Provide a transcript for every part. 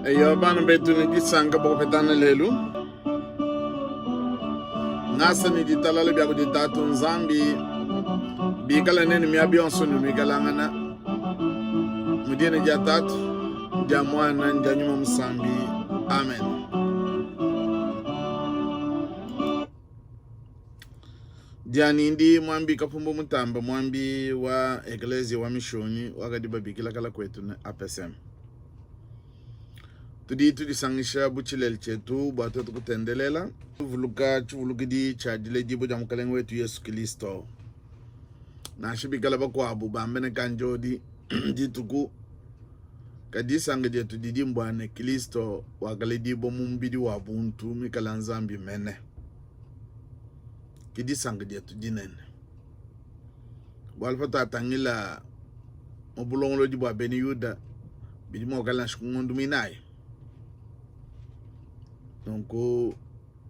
Eyo bana betu ne disanka bua kupetana lelu. Ngasa ne ditalala bia kudi Tatu Nzambi bikala nenu miaba yonso ne nuikalangana mu dina dia Tatu, dia Muana, dia Nyuma Musambi. Amen. Dianyi ndi muambi Kapumbu Mutamba, muambi wa Ekelezia wa Mishonyi wakadi babikila kala kuetu ne APSM. Tudi tudisangisha bu tshilele tshietu bua tuetu kutendelela, tuvuluka tshivulukidi tshia diledibua dia Mukalenge wetu Yesu Kilisto. Nansha bikala bakuabu bambe ne kanjodi dituku, kadi disanka dietu didi mbua ne Kilisto wakaledibua mu mubidi wa buntu muikala Nzambi mene. Ke disanka dietu dinene. Bualu patuatangila mu bulongolodi bua bena Yuda, bidi mua kuikala nansha ku ngondo muinayi. Nunku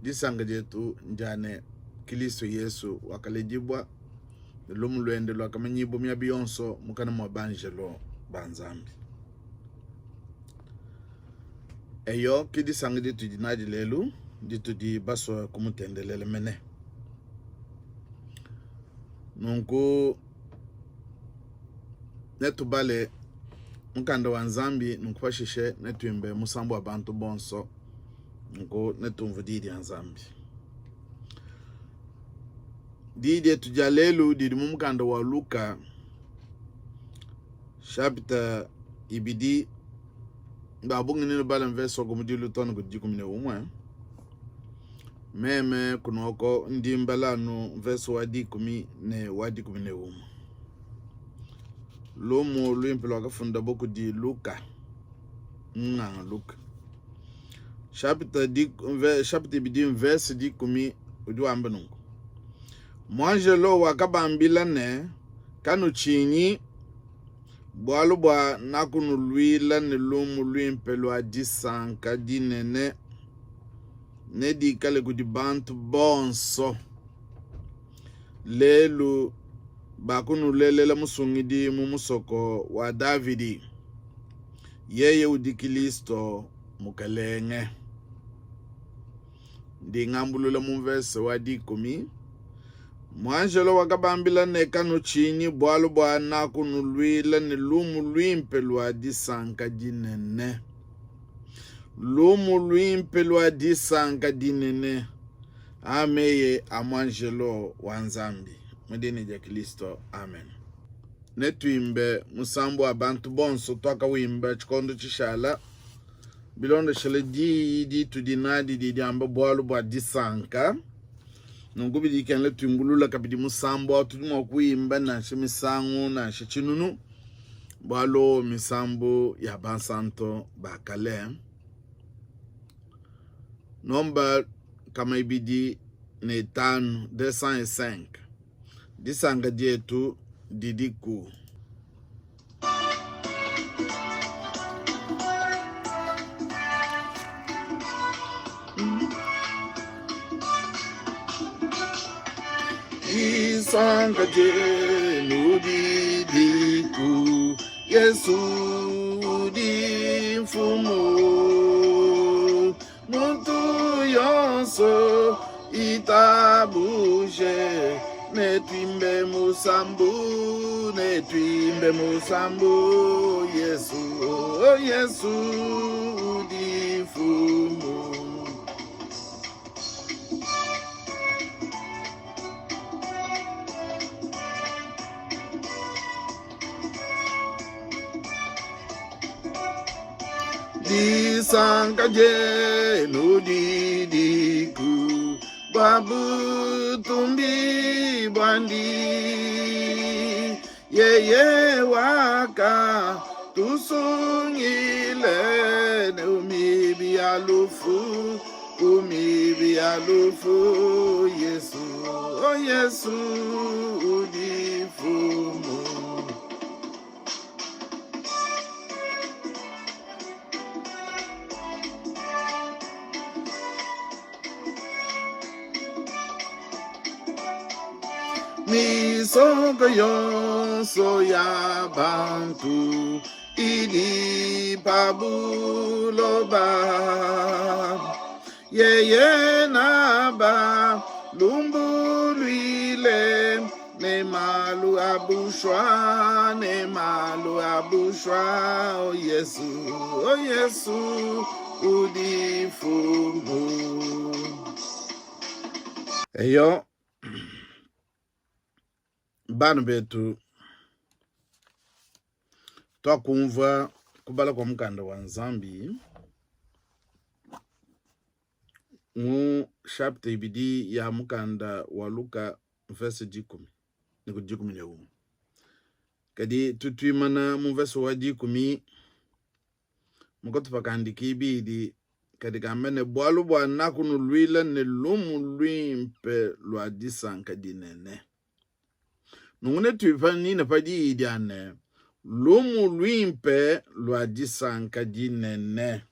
disanka dietu ndia ne, Kilisto Yesu wakaledibua ne lumu luende luakamanyibua miaba yonso mukana mua banjelo ba Nzambi. Eyo, ke disanka ditudi nadi lelu ditudi basue kumutendelela mene. Nunku netubale mukanda wa Nzambi, nunku pashishe netuimbe musambu wa bantu bonso, nunku netumvue diyi dia Nzambi. Diyi dietu dia lelu didi mu mukanda wa Luka chapitre ibidi ba bungi nenubale mvese wa kumudilu too ne ku 11. Meme kunoko ndi mbala anu mvese wa dikumi ne wa 11. Lumu luimpe luakafundabo kudi Luka, munganga Luka, chapitre di, chapitre ibidi mvese dikumi udi wamba nunku: Muanjelo wakabambila ne, Kanutshinyi, bualu bua nakunuluila ne lumu luimpe lua disanka dinene, nedikale kudi bantu bonso. Lelu bakunulelela Musungidi mu musoko wa Davidi, yeye udi Kilisto Mukelenge. Ndi ngambulula mu mvese wa dikumi. Muanjelo wakabambila ne, Kanutshinyi, bualu bua nakunuluila ne lumu luimpe lua disanka dinene. Lumu luimpe lua disanka dinene. Aa meyi a muanjelo wa Nzambi. Mu dina dia Kilisto, amen. Netuimbe musambu wa bantu bonso tuakawimba tshikondo tshishala bilondeshele diyi ditudi nadi didi diamba bualu bua disanka. Nunku bidi bikengela tuimbulula kabidi musambu au, tudi mua kuimba nansha misangu nansha tshinunu, bualu misambu ya bansanto ba kale. Nomba 205, 205. Disanka dietu didiku. Disanka dienu didiku, Yesu udi mfumu. Muntu yonso itabuje, netuimbe musambu, netuimbe musambu, Yesu, oh Yesu udi mfumu. Disanka dienu didiku bua butumbi buandi, yeye waka tusungile ne mibi ya lufu, ku mibi ya lufu. Yesu, oh Yesu udi mfumu. Misoko yonso ya bantu idi. pa buloba yeye naba lumbuluile ne malu a bushwa ne malu a bushwa o Yesu o Yesu udi mfumu eyo bana betu tuakumvua kubala kua mukanda wa Nzambi mu chapitre ibidi ya mukanda wa Luka mvese dikumi ne ku 11. Kadi tutuimana mu mvese wa dikumi mu katupa kandi kibidi kadi kamba ne, bualu bua nakunuluila ne lumu luimpe lua disanka dinene. Nunku netuipanyine pa diyi dia ne, lumu luimpe lua disanka dinene.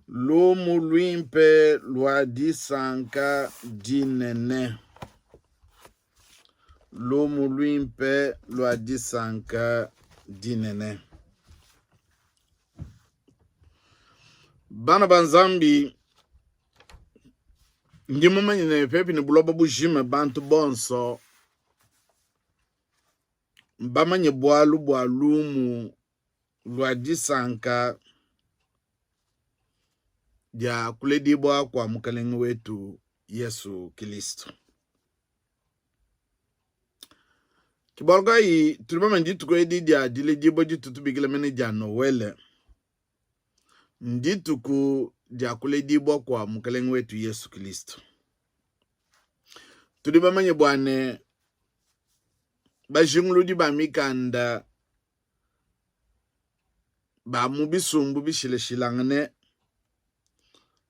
Lumu luimpe lua disanka dinene. Lumu luimpe lua disanka dinene. Bana ba Nzambi, ndi mumanye ne pepi ne buloba bujima bantu bonso mbamanye bualu bua lumu lua disanka dia kuledibua kua Mukalenge wetu Yesu Kilisto. Ke bualu kayi tudi bamanye dituku edi dia diledibua ditutu tubikila mene dia Nowele, ndituku dia kuledibua kua Mukalenge wetu Yesu Kilisto. Tudi bamanye bua ne bajinguludi ba mikanda ba mu bisumbu bishilashilangane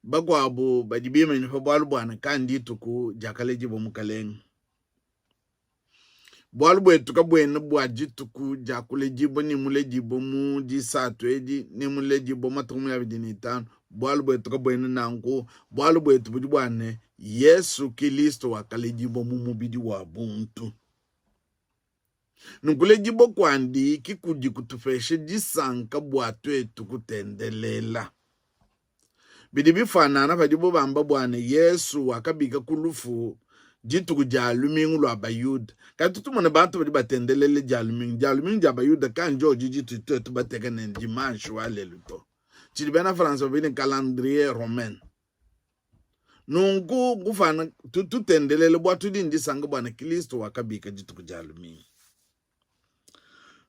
bakuabu badi bimanyine pa bualu bua ne ka ndituku diakaledibua Mukalenge. Bualu buetu kabuena bua dituku dia kuledibua ni muledibua mu disatu edi ni muledibua matuku 25. Bualu buetu kabuena nanku. Bualu buetu budi bua ne Yesu Kilisto wakaledibua mu mubidi wa buntu. Nunku kuledibua kuandi ki kudi kutupesha disanka bua tuetu kutendelela. Bidi bifuanana padibo bamba bua ne Yesu wakabika ku lufu dituku dia lumingu lua Bayuda. Kadi tumone bantu badi batendelela dia lumingu. Dia lumingu dia Bayuda ka ndiodi ditudi tuetu bateka ne dimanche wa lelu to. Tshidi bena France babikila ne calendrier romain. Nunku kufana tutendelele bua tudi ne disanka bua ne Kristo wakabika dituku dia lumingu.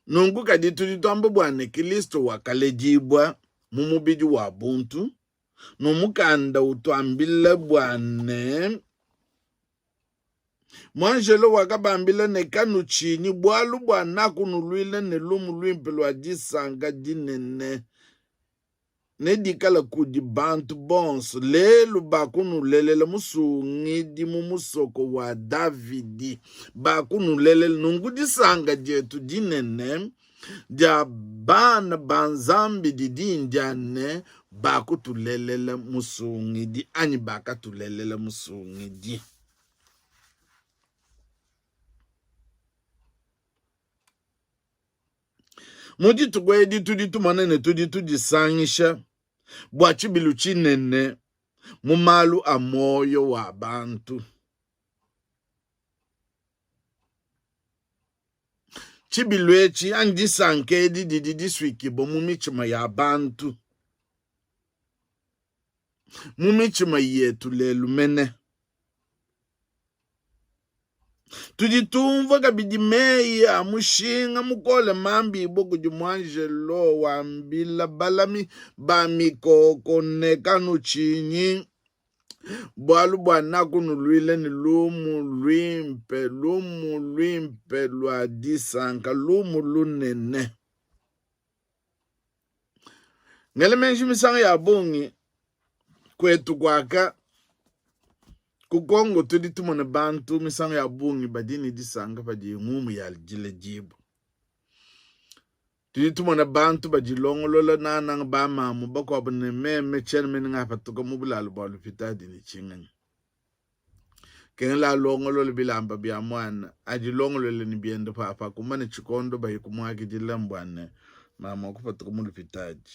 Nunku kadi tudi tuamba bua ne Kristo wakaledibua mu mubidi wa buntu, no mukanda utuambila bua ne muanjelo wakabambila ne kanutshinyi, bualu bua nakunuluila ne lumu luimpe lua disanka dinene nedikale kudi bantu bonso. Lelu bakunulelela musungidi mu musoko wa Davidi, bakunulelela. Nunku disanka dietu dinene dia bana ba Nzambi didi ndia ne bakutulelela musungidi anyi bakatulelela musungidi. Mu dituku edi tudi tumona ne tudi tudisangisha bua tshibilu tshinene mu malu a muoyo wa bantu. Tshibilu etshi anyi disanka edi didi disuikibua mu mitshima ya bantu, mu mitshima yetu lelu mene. Tudi tumvua kabidi meyi a mushinga mukole mambibue kudi muanjelo wambila balami ba mikoko ne, Kanutshinyi, bualu bua nakunuluila ne lumu luimpe, lumu luimpe lua disanka, lumu lunene. Ngela meji misangu ya bungi kuetu kuaka ku Congo tudi tumona bantu misangu ya bungi badi ne disanka padi ngumu ya diledibua. Tudi tumona bantu badilongolola nangananga bamamu bakuabu ne meme tshiena mene ngapatuka mu bulalu bua lupitadi ne tshinganyi. Kengela alongolole bilamba bia muana, adilongolole ne biende papa kumane tshikondo baye kumuakidila mbua ne. Mamu wakupatuka mu lupitadi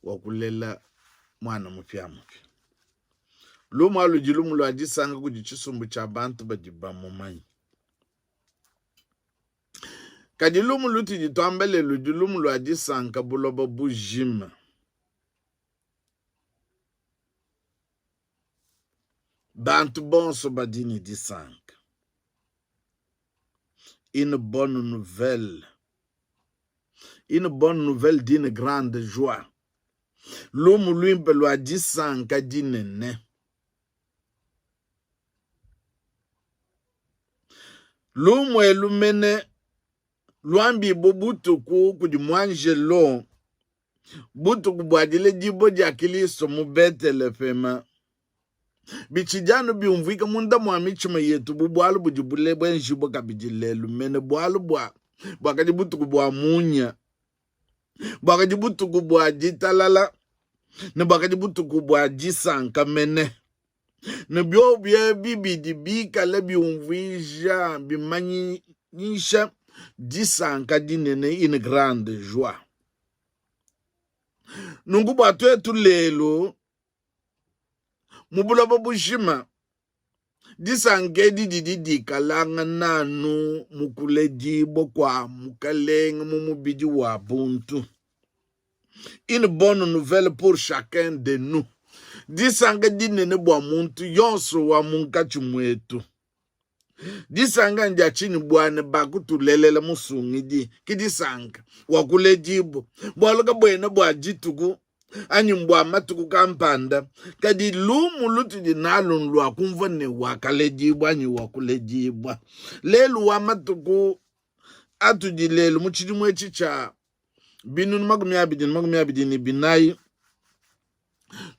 wakulela muana mupiamupia. Lumu alu ludi lumu lua disanka kudi tshisumbu tshia bantu badi bamumanye. Kadi lumu lutudi tuamba lelu ludi lumu lua disanka buloba bujima. Bantu bonso badi ne disanka. Une bonne nouvelle. Une bonne nouvelle d'une grande joie. Lumu luimpe lua disanka dinene. Lumu elu mene luambibue butuku kudi muanjelo butuku bua diledibua dia Kilisto mu Betelehema, bitshidi anu biumvuika munda mua mitshima yetu bu bualu budi bule buenjibua kabidi lelu mene, bualu bua buakadi butuku bua munya, buakadi butuku bua ditalala, ne buakadi butuku bua disanka mene. Ne biobi ebi bidi bikale biumvuija bimanyisha disanka dinene, une grande joie. Nunku bua tuetu lelu mu buloba bujima, disanka edi didi dikalangana anu mu kuledibua kua Mukalenge mu mubidi wa buntu. Une bonne nouvelle pour chacun de nous. Disanka dinene bua muntu yonso wa munkatshi muetu. Disanka ndia tshinyi? Bua ne bakutulelela Musungidi, ke disanka wa kuledibua. Bualu kabuena bua dituku anyi mbua matuku kampanda, kadi lumu lutudi nalu nlua kumvua ne wakaledibua anyi wakuledibua. Lelu wa matuku atudi lelu mu tshidimu etshi tshia 2024,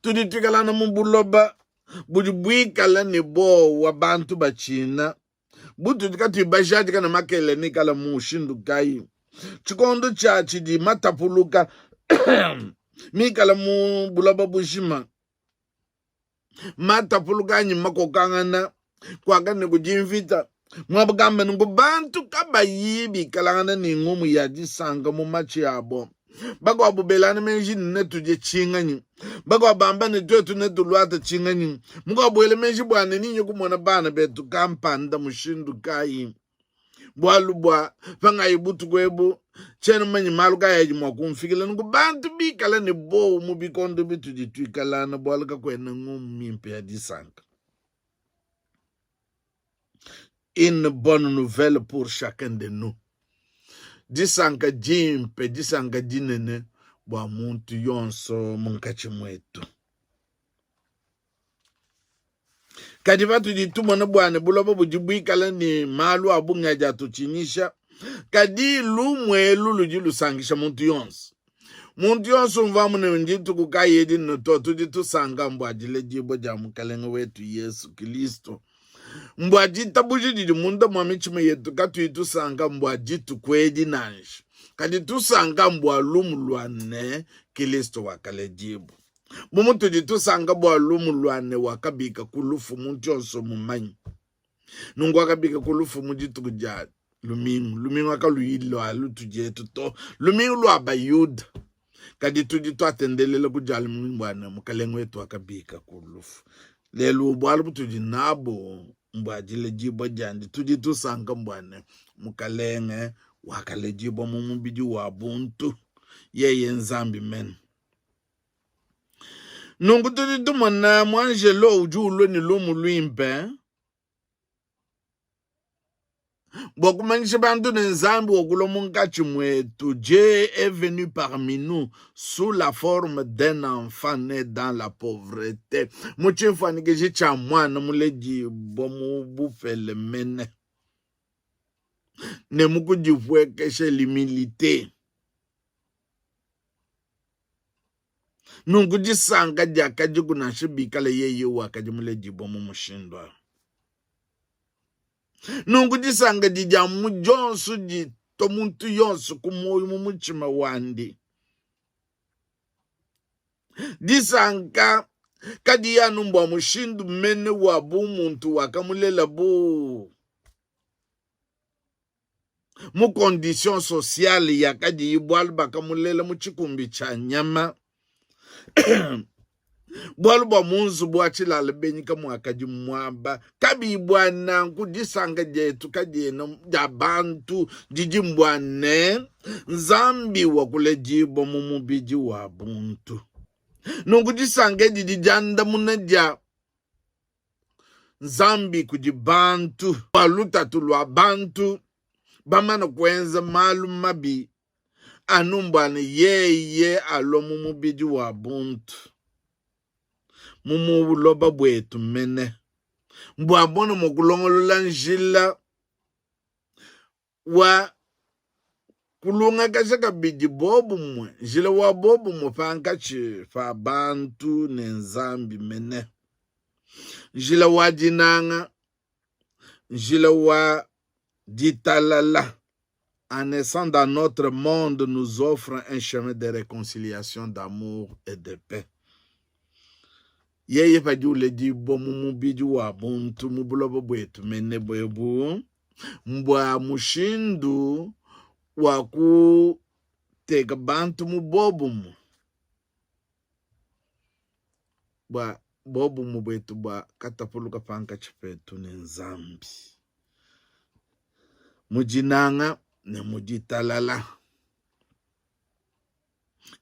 tudi tuikalana mu buloba budi buikala ne buowa, bantu batshina, butudi katuyi bajadika ne makele mikala mu mushindu kayi. Tshikondo tshia tshidi matapuluka mikala mu buloba bujima, matapuluka anyi makokangana kuakane kudi mvita muaba kamba nunku bantu kabayi bikalangana ne ngumu ya disanka mu matshi abo bakuabu belana meji ne netudie tshinganyi bakuabu bamba ne tuetu netuluate tshinganyi mukuabu wela meji bua ne ninye kumona bana betu kampanda mushindu kayi bualu bua pangayi butuku ebu tshiena mumanye malu kayi adi mua kumfikila. Nunku bantu bikala ne buowa mu bikondo bitudi tuikalana, bualu kakuena ngumu mimpe ya disanka. Une bonne nouvelle pour chacun de nous. Disanka dimpe, disanka dinene bua muntu yonso munkatshi muetu. Kadi patudi tumona bua ne buloba budi buikale ne malu a bungi adi atutshinyisha, kadi lumu elu ludi lusankisha muntu yonso. Muntu yonso umvua amu ne ndituku kayi edi ne to, tudi tusanka mbua diledibua dia Mukalenge wetu Yesu Kilisto, mbua ditabuja didi munda mua mitshima yetu, katuyi tusanka mbua dituku edi nansha, kadi tusanka mbua lumu lua ne Kilisto wakaledibua. Bu mutudi tusanka bua lumu lua ne wakabika ku lufu, muntu yonso mumanye. Nunku wakabika ku lufu mu dituku dia lumingu, lumingu akaluyi lua lutudi etu to, lumingu lua Bayuda. Kadi tudi tuatendelela ku dia lumingu bua ne Mukalenge wetu wakabika ku lufu. Lelu bualu butudi nabu mbua diledibua diandi, tudi tusanka mbua ne Mukalenge wakaledibua mu mubidi wa buntu, yeye Nzambi mene. Nunku tudi tumona muanjelo udi ulua ne lumu luimpe bua kumanyisha bantu ne Nzambi wakulua munkatshi muetu. Dieu est venu parmi nous sous la forme d'un enfant né dans la pauvreté, mu tshimfuanyikiji tshia muana muledibua mu bupele mene ne mu kudipuekesha, l'humilité. Nunku disanka diakadiku nansha bikala yeye wakadi muledibua mu mushindu au. Nunku disanka didi amu dionso ditua muntu yonso ku muoyo mu mutshima wandi. Disanka kadiyi anu mbua mushindu mene wa bumuntu wakamulelabu. Mu condition sociale yakadiyi bualu bakamulela mu tshikumbi tshia nyama bualu bua mu nzubu wa tshilala benyi kamuakadi muaba. Kabiyi bua nanku, disanka dietu kadiena dia bantu, didi mbua ne Nzambi wakuledibua mu mubidi wa buntu. Nunku disanka edi didi diandamuna dia Nzambi kudi bantu bua lutatu lua bantu bamane kuenza malu mabi anu mbua ne yeye alua mu mubidi wa buntu mu buloba buetu mene, mbua amone mua kulongolola njila wa kulungakaja kabidi bobumue, njila wa bobumue pankatshi pa bantu ne Nzambi mene, njila wa dinanga, njila wa ditalala. En naissant dans notre monde, nous offre un chemin de réconciliation, d'amour et de paix. Yeye padi uledibua mu mubidi wa buntu mu buloba buetu mene buebu, mbua mushindu wa kuteka bantu mu bobumue bua bobumue buetu bua katapuluka pankatshi petu ne Nzambi mu dinanga ne mu ditalala.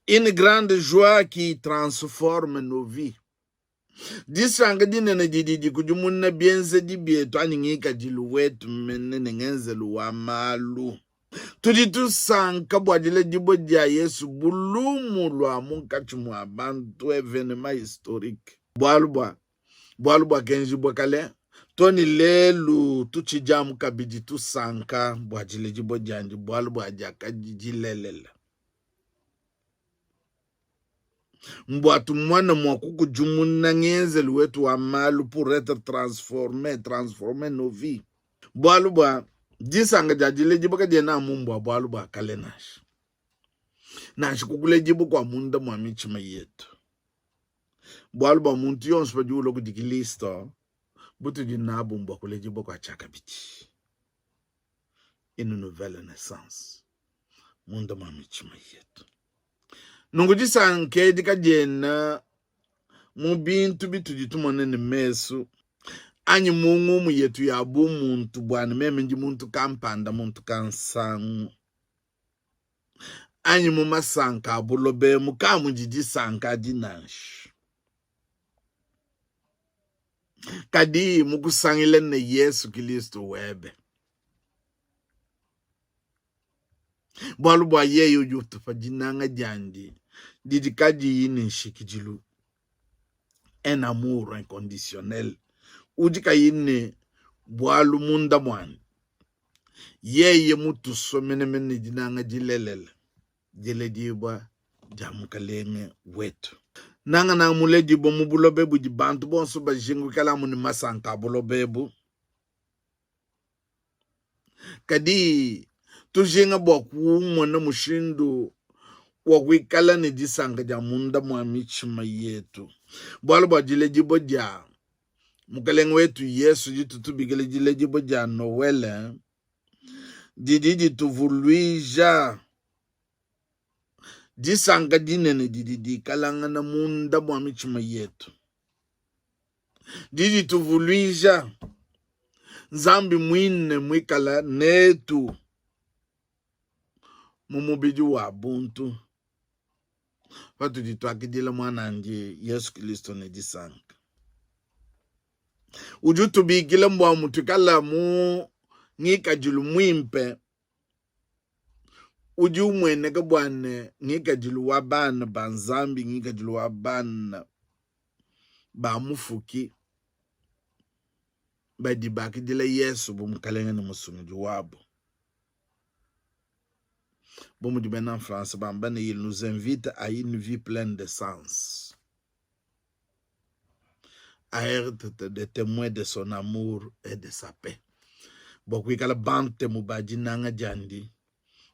Une grande joie qui transforme nos vies. Disanka dinene didi dikudimuna bienzedi bietu anyi ngikadilu wetu mene ne ngenzelu wa malu. Tudi tusanka bua diledibua dia Yesu bu lumu lua munkatshi mua bantu, evenement historique. Bualu bua bualu buakenjibua kale, to ne lelu tutshidi amu kabidi tusanka bua diledibua diandi, bualu bua diakadi dilelela. Mbua tumone mua kukudimuna ngenzelu wetu wa malu pour etre transforme, transformer nos vies. Bualu bua disanka dia diledibua kadiena amu mbua bualu bua kale nansha, nansha ku kuledibua kua munda mua mitshima yetu. Bualu bua muntu yonso padi ulua kudi Kilisto, butudi nabu mbua kuledibua kua tshiakabidi, une nouvelle naissance munda mua mitshima yetu. Nunku disanka edi kadiena mu bintu bitudi tumona ne mesu anyi mu ngumu yetu ya bumuntu bua ne meme ndi muntu kampanda muntu kansangu anyi mu masanka a buloba emu ka mudi disanka adi nansha kadi mu kusangila ne Yesu Kilisto webe bualu bua yeye udi utupa dinanga diandi didi kadiyi ne nshikidilu, un amour inconditionnel, udi kayi ne bualu munda muandi. Yeye mutusue menemene ne dinanga dilelela, diledibua dia Mukalenge wetu. Nangananga muledibua mu buloba budi bantu bonso bajinga kuikala amu ne masanka a buloba ebu, Kadi tujinga bua kumona mushindu wa kuikala ne disanka dia munda mua mitshima yetu, bualu bua diledibua dia Mukalenge wetu Yesu ditu tubikila diledibua dia Nowele didi dituvuluija disanka dinene didi dikalangana munda mua mitshima yetu. Didi dituvuluija Nzambi muine muikala netu mu mubidi wa buntu patudi tuakidila Muanandi Yesu Kilisto ne disanka. Udi utubikila bua mutuikala mu ngikadilu muimpe udi umueneka bua ne ngikadilu wa bana ba Nzambi, ngikadilu wa bana ba Mufuki badi bakidila Yesu bu Mukalenge ne Musungidi wabu. Bu mudi bena France bamba ne, il nous invite à une vie pleine de sens, à être des témoins de son amour et de sa paix. Bua kuikala bantemu ba dinanga diandi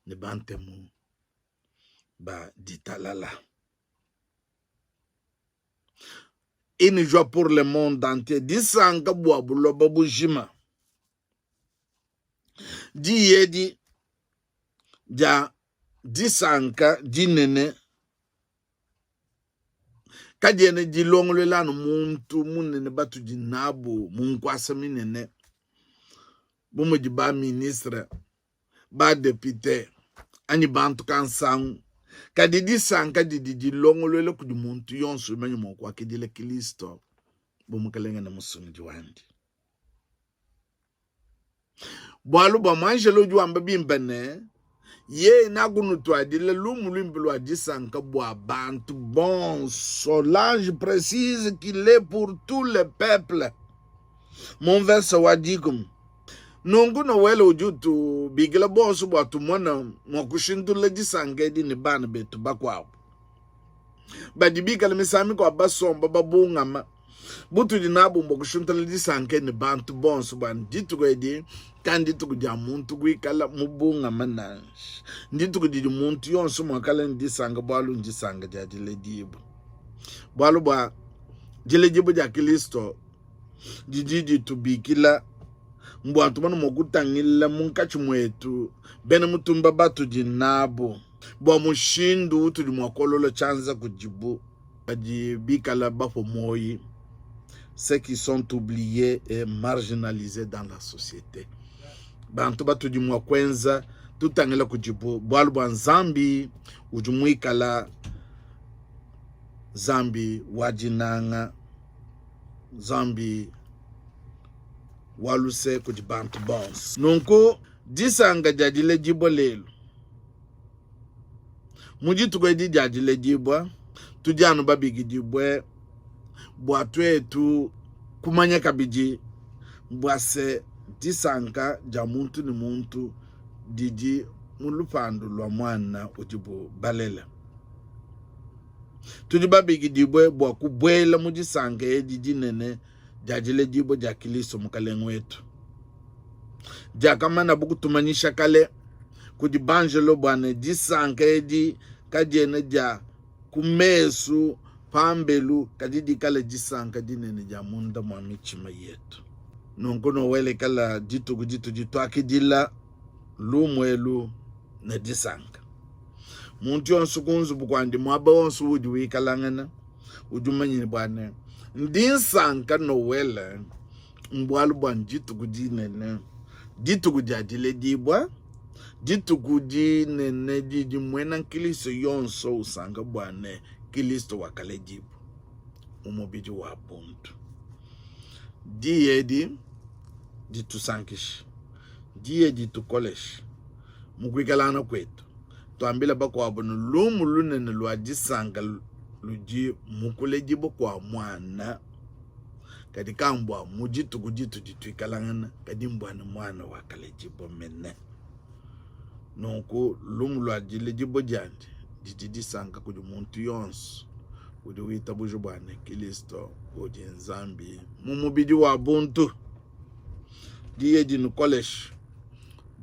ne bantemu ba ditalala. Une joie pour le monde entier, disanka bua buloba bujima. Diyi edi. dia disanka dinene kadiena dilongoluela anu muntu munene batudi nabu mu nkuasa minene bu mudi ba ministre, ba depute anyi bantu kansangu, kadi disanka didi dilongoluela kudi muntu yonso udi mumanye mua kuakidila Kristo bu Mukelenge ne Musungidi wandi. Bualu bua muanjelo udi wamba bimpe ne, Yeye nakunutuadila lumu luimpe lua disanka bua bantu bonso. L'ange précise qu'il est pour tout le peuple. Mu mvese wa dikumi. Nunku Nowele udi utubikila bonso bua tumone mua kushintulula disanka edi ne bana betu bakuabu badi bikale misangu mikuabu basomba babungama. Butudi nabu mbua kushintulula disanka edi ne bantu bonso bua dituku edi ka ndituku dia muntu kuikala mubungama nansha. Ndituku didi muntu yonso mua kala ne disanka bualu ndisanka dia diledibua. Bualu bua diledibua dia Kristo didi ditubikila mbua tumone mua kutangila munkatshi muetu bena mutumba batudi nabu bua mushindu utudi mua kolola tshianza kudibu badi bikala bapue muoyi, ceux qui sont oubliés et marginalisés dans la société. Bantu batudi mua kuenza tutangila kudibu bualu bua Nzambi udi muikala Nzambi wa dinanga, Nzambi wa luse kudi bantu bonso. Nunku disanka dia diledibua lelu mu dituku edi dia diledibua, tudi anu babikidibue bua tuetu kumanya kabidi bua se disanka dia muntu ne muntu didi mu lupandu lua muana udibu balela. Tudi babikidibue bua kubuela mu disanka edi dinene dia diledibua dia Kilisto Mukalenge wetu, diakamanabu kutumanyisha kale kudi banjelo bua ne disanka edi kadiena dia ku mesu pambelu, kadi dikale disanka dinene dia munda mua mitshima yetu. Nunku Nowele ikala dituku ditudi tuakidila lumu elu ne disanka. Muntu yonso ku nzubu kuandi, muaba wonso udi wikalangana, udi mumanye bua ne ndi nsanka Nowele mbualu bua dituku dinene, dituku dia diledibua, dituku dinene didi muena Nkristo yonso usanka bua ne Kristo wakaledibua mu mubidi wa buntu. Diyi edi ditusankishe, diyi edi ditukoleshe mu kuikalangana kuetu. Tuambile bakuabu ne lumu lunene lua disanka ludi mu kuledibua kua muana, kadi kambua mu dituku ditudi tuikalangana, kadi mbua ne muana wakaledibua mene. Nunku lumu lua diledibua diandi didi disanka kudi muntu yonso udi witabuja bua ne Kilisto udi Nzambi mu mubidi wa buntu. Diye dinukoleshe,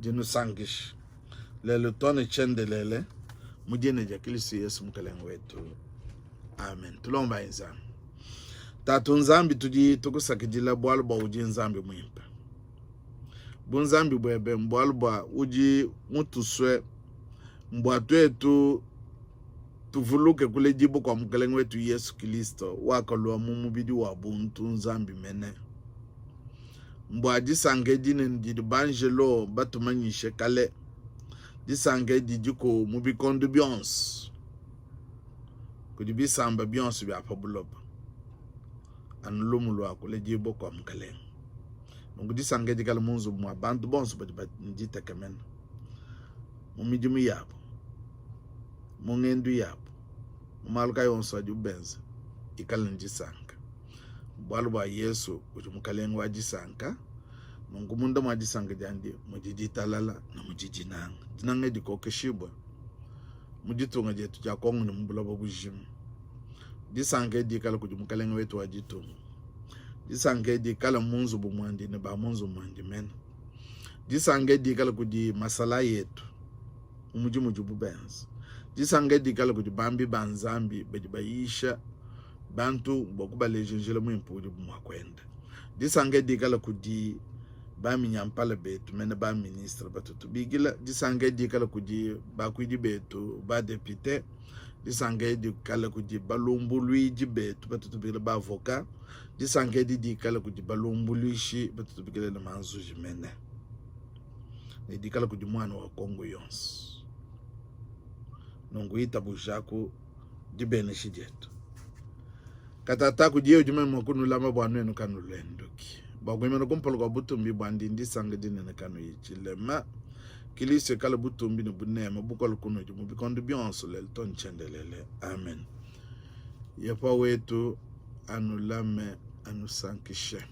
dinusankishe lelu too ne tshiendelele mu dina dia Kristo Yesu Mukalenge wetu. Amen. Tulombayi Nzambi. Tatu Nzambi, tudi tukusakidila bualu bua udi Nzambi muimpe. Bu Nzambi buebe mbualu bua udi mutusue mbua tuetu tuvuluke kuledibua kua Mukalenge wetu Yesu Kristo wakalua mu mubidi wa buntu Nzambi mene. Mbua disanka edi dinene didi banjelo batumanyishe kale. Disanka edi didiku mu bikondo bionso kudi bisamba bionso bia pa buloba, anu lumu lua kuledibua kua Mukalenge. Nunku disanka edi dikale mu nzubu mua bantu bonso badi ne ditekemena mu midimu yabu, mu ngendu yabu, mu malu kayi onso adibu benza, ikale ne disanka. Bualu bua Yesu udi Mukalenge wa disanka, nunku munda mua disanka diandi mudi ditalala ne mudi dinanga. Dinanga dikokeshibue mu ditunga dietu dia Kongo ne mu buloba bujima. Disanka edi dikale kudi Mukalenge wetu wa ditunga. Disanka edi dikale mu nzubu muandi ne ba mu nzubu muandi mene. Disanka edi dikale kudi masalayi etu mu mudimu udibu benza. Disanka edi dikale kudi bambi ba Nzambi badi bayisha bantu bua kubaleja njila muimpe udibu mua kuenda. Disanka edi dikale kudi. Baminyampala betu mene ba ministre batu tubikila. Disanka edi dikale kudi bakuidi betu ba depute. Disanka edi dikale kudi balumbuluidi betu batu tubikila ba avocat. Disanka edi dikale kudi balumbuluishi batu tubikila ne manzuji mene. Ne dikale kudi muana wa Kongo yonso. Nunku itabujaku dibenesha dietu. Katataka kudiye udi meme mua kunulama bua nuenu kanulenduki, bua kuimana kumpala kua butumbi buandi ndisanka dinene kanuyi tshilema. Kilisto ikale butumbi ne buneme bukole kunudi mu bikondo bionso, lelu too ne tshiendelele. Amen. Yehowa wetu anulame, anusankishe.